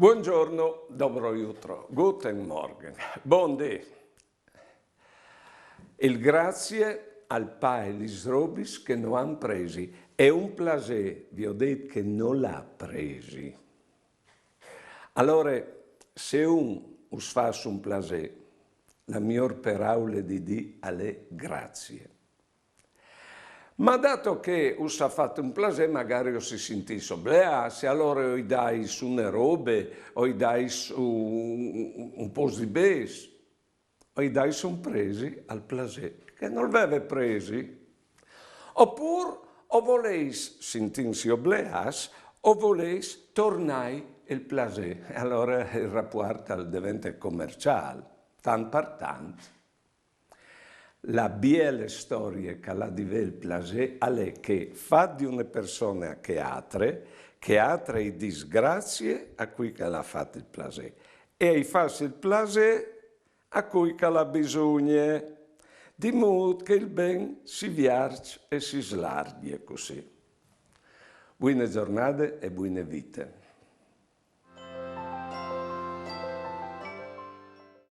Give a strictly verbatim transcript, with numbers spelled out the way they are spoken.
Buongiorno, dobro jutro, guten Morgen, bundì. Il grazie al pae lis robis che no àn presi, e un plasè, vi ò deit che no l'à presi. Alore, se un us fàs un plasè, la miôr peraule di dì al è grazie. Ma dato che us à fat un plasè, magari us si sintìs obleâts, e alore o i dais une robe, o i dais un, un, un pôcs di bêçs, o i dais un presi al plasè che nol veve presi. Opûr o volês sintîsi obleâts, o volês tornâi il plasè. E alore il rapuart al devente comerciâl, tant par tant. La biele storie che al à di vê il plasè al è che fâ di une persone a chê altre, chê altre i dîs grazie a cui che al à fat il plasè, e i fâs il plasè a cui che al à bisugne, di mût che il ben si viarç e si slargje cussì. Buine zornade e buine vite.